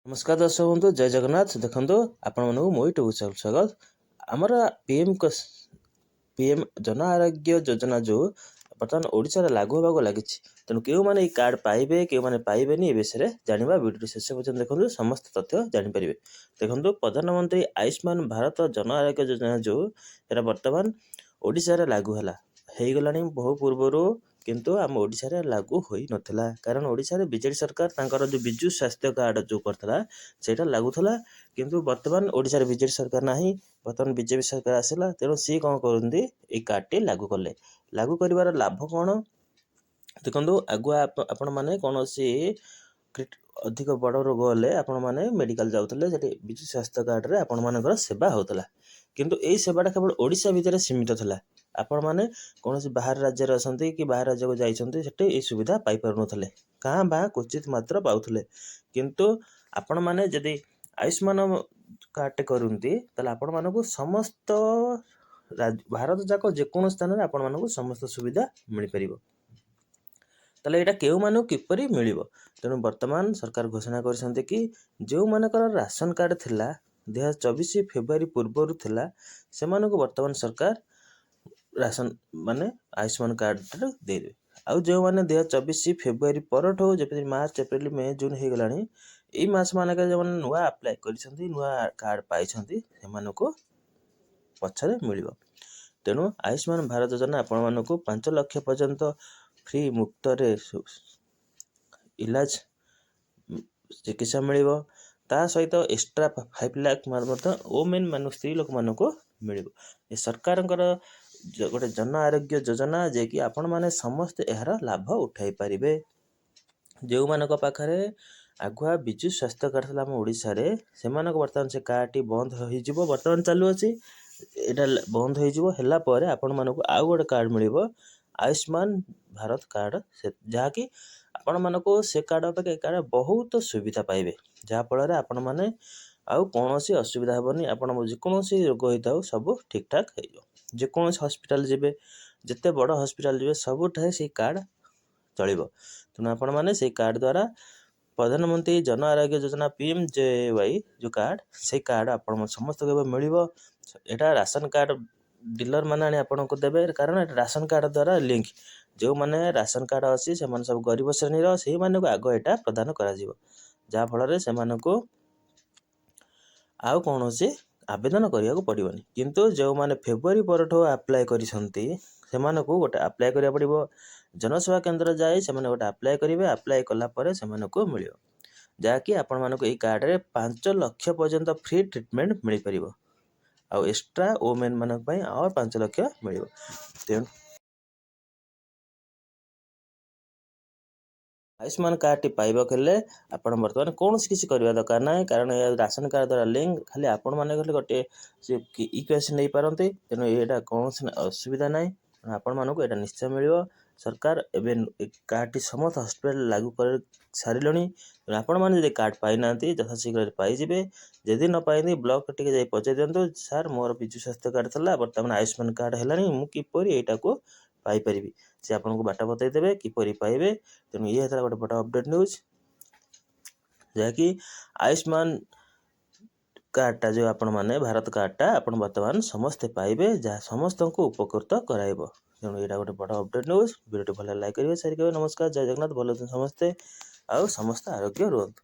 ନମସ୍କାର ଦର୍ଶକ ବନ୍ଧୁ, ଜୟ ଜଗନ୍ନାଥ। ଦେଖନ୍ତୁ, ଆପଣମାନଙ୍କୁ ମୋ ୟୁଟ୍ୟୁବ୍ ଚ୍ୟାନେଲ୍ ସ୍ୱାଗତ। ଆମର ପିଏମ୍ ଜନ ଆରୋଗ୍ୟ ଯୋଜନା ଯେଉଁ ବର୍ତ୍ତମାନ ଓଡ଼ିଶାରେ ଲାଗୁ ହେବାକୁ ଲାଗିଛି, ତେଣୁ କେଉଁମାନେ ଏଇ କାର୍ଡ଼ ପାଇବେ, କେଉଁମାନେ ପାଇବେନି, ଏ ବିଷୟରେ ଜାଣିବା। ଭିଡ଼ିଓଟି ଶେଷ ପର୍ଯ୍ୟନ୍ତ ଦେଖନ୍ତୁ, ସମସ୍ତ ତଥ୍ୟ ଜାଣିପାରିବେ। ଦେଖନ୍ତୁ, ପ୍ରଧାନମନ୍ତ୍ରୀ ଆୟୁଷ୍ମାନ ଭାରତ ଜନ ଆରୋଗ୍ୟ ଯୋଜନା ଯେଉଁ, ଏଇଟା ବର୍ତ୍ତମାନ ଓଡ଼ିଶାରେ ଲାଗୁ ହେଲା ହେଇଗଲାଣି ବହୁ ପୂର୍ବରୁ, କିନ୍ତୁ ଆମ ଓଡ଼ିଶାରେ ଲାଗୁ ହୋଇନଥିଲା। କାରଣ ଓଡ଼ିଶାରେ ବିଜେଡ଼ି ସରକାର ତାଙ୍କର ଯେଉଁ ବିଜୁ ସ୍ୱାସ୍ଥ୍ୟ କାର୍ଡ଼ ଯେଉଁ କରିଥିଲା, ସେଇଟା ଲାଗୁଥିଲା। କିନ୍ତୁ ବର୍ତ୍ତମାନ ଓଡ଼ିଶାରେ ବିଜେଡ଼ି ସରକାର ନାହିଁ, ବର୍ତ୍ତମାନ ବିଜେପି ସରକାର ଆସିଲା। ତେଣୁ ସିଏ କ'ଣ କରନ୍ତି, ଏଇ କାର୍ଡ଼ଟି ଲାଗୁ କଲେ। ଲାଗୁ କରିବାର ଲାଭ କ'ଣ? ଦେଖନ୍ତୁ, ଆଗୁଆ ଆପଣମାନେ କୌଣସି ଅଧିକ ବଡ଼ ରୋଗ ହେଲେ ଆପଣମାନେ ମେଡ଼ିକାଲ ଯାଉଥିଲେ, ସେଠି ବିଜୁ ସ୍ୱାସ୍ଥ୍ୟ କାର୍ଡ଼ରେ ଆପଣମାନଙ୍କର ସେବା ହେଉଥିଲା। କିନ୍ତୁ ଏଇ ସେବାଟା କେବଳ ଓଡ଼ିଶା ଭିତରେ ସୀମିତ ଥିଲା। ଆପଣମାନେ କୌଣସି ବାହାର ରାଜ୍ୟରେ ଅଛନ୍ତି କି ବାହାର ରାଜ୍ୟକୁ ଯାଇଛନ୍ତି, ସେଠି ଏଇ ସୁବିଧା ପାଇପାରୁନଥିଲେ, କାଁ ଭାଁ କ୍ୱଚିତ ମାତ୍ର ପାଉଥିଲେ। କିନ୍ତୁ ଆପଣମାନେ ଯଦି ଆୟୁଷ୍ମାନ କାର୍ଡ଼ଟେ କରନ୍ତି, ତାହେଲେ ଆପଣମାନଙ୍କୁ ସମସ୍ତ ଭାରତ ଯାକ ଯେକୌଣସି ସ୍ଥାନରେ ଆପଣମାନଙ୍କୁ ସମସ୍ତ ସୁବିଧା ମିଳିପାରିବ। ତାହେଲେ ଏଇଟା କେଉଁମାନଙ୍କୁ କିପରି ମିଳିବ? ତେଣୁ ବର୍ତ୍ତମାନ ସରକାର ଘୋଷଣା କରିଛନ୍ତି କି ଯେଉଁମାନଙ୍କର ରାସନ କାର୍ଡ଼ ଥିଲା, 2024 ଫେବୃଆରୀ ପୂର୍ବରୁ ଥିଲା, ସେମାନଙ୍କୁ ବର୍ତ୍ତମାନ ସରକାର ରାସନ ମାନେ ଆୟୁଷ୍ମାନ କାର୍ଡ଼ରେ ଦେଇଦେବେ। ଆଉ ଯେଉଁମାନେ 2024 ଫେବୃଆରୀ ପରଠୁ, ଯେପରି ମାର୍ଚ୍ଚ, ଏପ୍ରିଲ, ମେ, ଜୁନ୍ ହେଇଗଲାଣି, ଏଇ ମାସ ମାନଙ୍କରେ ଯେଉଁମାନେ ନୂଆ ଆପ୍ଲାଏ କରିଛନ୍ତି, ନୂଆ କାର୍ଡ଼ ପାଇଛନ୍ତି, ସେମାନଙ୍କୁ ପଛରେ ମିଳିବ। ତେଣୁ ଆୟୁଷ୍ମାନ ଭାରତ ଯୋଜନା ଆପଣମାନଙ୍କୁ 5 ଲକ୍ଷ ପର୍ଯ୍ୟନ୍ତ ଫ୍ରି, ମୁକ୍ତରେ ଇଲାଜ ଚିକିତ୍ସା ମିଳିବ। ତା ସହିତ ଏକ୍ସଟ୍ରା 5 ଲାଖ ମଧ୍ୟ ଓମେନ୍ ମାନଙ୍କୁ, ସ୍ତ୍ରୀ ଲୋକମାନଙ୍କୁ ମିଳିବ। ଏ ସରକାରଙ୍କର ଗୋଟେ ଜନ ଆରୋଗ୍ୟ ଯୋଜନା, ଯିଏକି ଆପଣମାନେ ସମସ୍ତେ ଏହାର ଲାଭ ଉଠାଇ ପାରିବେ। ଯେଉଁମାନଙ୍କ ପାଖରେ ଆଗୁଆ ବିଜୁ ସ୍ୱାସ୍ଥ୍ୟ କାର୍ଡ଼ ଥିଲା ଆମ ଓଡ଼ିଶାରେ, ସେମାନଙ୍କୁ ବର୍ତ୍ତମାନ ସେ କାର୍ଡ଼ଟି ବନ୍ଦ ହୋଇଯିବ। ବର୍ତ୍ତମାନ ଚାଲୁଅଛି, ଏଇଟା ବନ୍ଦ ହୋଇଯିବ। ହେଲା ପରେ ଆପଣମାନଙ୍କୁ ଆଉ ଗୋଟେ କାର୍ଡ଼ ମିଳିବ, ଆୟୁଷ୍ମାନ ଭାରତ କାର୍ଡ଼, ସେ ଯାହାକି ଆପଣମାନଙ୍କୁ ସେ କାର୍ଡ଼ ଅପେକ୍ଷା ଏ କାର୍ଡ଼ ବହୁତ ସୁବିଧା ପାଇବେ, ଯାହାଫଳରେ ଆପଣମାନେ ଆଉ କୌଣସି ଅସୁବିଧା ହେବନି। ଆପଣ ଯେକୌଣସି ରୋଗ ହେଇଥାଉ, ସବୁ ଠିକ୍ଠାକ୍ ହେଇଯିବ। ଯେକୌଣସି ହସ୍ପିଟାଲ ଯିବେ, ଯେତେ ବଡ଼ ହସ୍ପିଟାଲ ଯିବେ, ସବୁଠାରେ ସେଇ କାର୍ଡ଼ ଚଳିବ। ତେଣୁ ଆପଣମାନେ ସେଇ କାର୍ଡ଼ ଦ୍ୱାରା, ପ୍ରଧାନମନ୍ତ୍ରୀ ଜନ ଆରୋଗ୍ୟ ଯୋଜନା ପିଏମ୍ଜେୱାଇ ଯେଉଁ କାର୍ଡ଼, ସେଇ କାର୍ଡ଼ ଆପଣ ସମସ୍ତଙ୍କୁ ଏବେ ମିଳିବ। ଏଇଟା ରାସନ କାର୍ଡ଼ ଡିଲର ମାନେ ଆଣି ଆପଣଙ୍କୁ ଦେବେ, କାରଣ ଏଇଟା ରାସନ କାର୍ଡ଼ ଦ୍ୱାରା ଲିଙ୍କ। ଯେଉଁମାନେ ରାସନ କାର୍ଡ଼ ଅଛି, ସେମାନେ ସବୁ ଗରିବ ଶ୍ରେଣୀର, ସେଇମାନଙ୍କୁ ଆଗ ଏଇଟା ପ୍ରଦାନ କରାଯିବ, ଯାହାଫଳରେ ସେମାନଙ୍କୁ ଆଉ କୌଣସି ଆବେଦନ କରିବାକୁ ପଡ଼ିବନି। କିନ୍ତୁ ଯେଉଁମାନେ ଫେବୃଆରୀ ପରଠୁ ଆପ୍ଲାଏ କରିଛନ୍ତି, ସେମାନଙ୍କୁ ଗୋଟେ ଆପ୍ଲାଏ କରିବାକୁ ପଡ଼ିବ। ଜନସେବା କେନ୍ଦ୍ର ଯାଇ ସେମାନେ ଗୋଟେ ଆପ୍ଲାଏ କରିବେ। ଆପ୍ଲାଏ କଲା ପରେ ସେମାନଙ୍କୁ ମିଳିବ, ଯାହାକି ଆପଣମାନଙ୍କୁ ଏଇ କାର୍ଡ଼ରେ 5 ଲକ୍ଷ ପର୍ଯ୍ୟନ୍ତ ଫ୍ରି ଟ୍ରିଟମେଣ୍ଟ ମିଳିପାରିବ। ଆଉ ଏକ୍ସଟ୍ରା ଓମେନ୍ ମାନଙ୍କ ପାଇଁ ଆଉ 5 ଲକ୍ଷ ମିଳିବ। ତେଣୁ ଆୟୁଷ୍ମାନ କାର୍ଡ଼ଟି ପାଇବାକୁ ହେଲେ ଆପଣ ବର୍ତ୍ତମାନ କୌଣସି କିଛି କରିବା ଦରକାର ନାହିଁ, କାରଣ ଏହା ରାସନ କାର୍ଡ଼ ଦ୍ୱାରା ଲିଙ୍କ। ଖାଲି ଆପଣମାନେ ଖାଲି ଗୋଟିଏ ସେ ଇ କେୱାଇସି ନେଇପାରନ୍ତି। ତେଣୁ ଏଇଟା କୌଣସି ଅସୁବିଧା ନାହିଁ। ତେଣୁ ଆପଣମାନଙ୍କୁ ଏଇଟା ନିଶ୍ଚୟ ମିଳିବ। ସରକାର ଏବେ ଏ କାର୍ଡ଼ଟି ସମସ୍ତ ହସ୍ପିଟାଲ ଲାଗୁ କରି ସାରିଲେଣି। ତେଣୁ ଆପଣମାନେ ଯଦି କାର୍ଡ଼ ପାଇନାହାନ୍ତି, ଯଥାଶୀଘ୍ର ପାଇଯିବେ। ଯଦି ନ ପାଇନ୍ତି, ବ୍ଲକ ଟିକେ ଯାଇ ପଚାରି ଦିଅନ୍ତୁ, "ସାର୍, ମୋର ବିଜୁ ସ୍ୱାସ୍ଥ୍ୟ କାର୍ଡ଼ ଥିଲା, ବର୍ତ୍ତମାନ ଆୟୁଷ୍ମାନ କାର୍ଡ଼ ହେଲାଣି, ମୁଁ କିପରି ଏଇଟାକୁ ପାଇପାରିବି?" ସେ ଆପଣଙ୍କୁ ବାଟ ବତାଇ ଦେବେ କିପରି ପାଇବେ। ତେଣୁ ଇଏ ହେଇଥିଲା ଗୋଟେ ବଡ଼ ଅପଡ଼େଟ୍ ନ୍ୟୁଜ୍, ଯାହାକି ଆୟୁଷ୍ମାନ କାର୍ଡ଼ଟା ଯେଉଁ ଆପଣମାନେ ଭାରତ କାର୍ଡ଼ଟା ଆପଣ ବର୍ତ୍ତମାନ ସମସ୍ତେ ପାଇବେ, ଯାହା ସମସ୍ତଙ୍କୁ ଉପକୃତ କରାଇବ। ତେଣୁ ଏଇଟା ଗୋଟେ ବଡ଼ ଅପଡ଼େଟ୍ ନ୍ୟୁଜ୍। ଭିଡ଼ିଓଟି ଭଲ ଲାଇକ୍ କରିବେ, ସେୟାର କରିବେ। ନମସ୍କାର, ଜୟ ଜଗନ୍ନାଥ। ଭଲ ଅଛନ୍ତି ସମସ୍ତେ ଆଉ ସମସ୍ତେ ଆରୋଗ୍ୟ ରୁହନ୍ତୁ।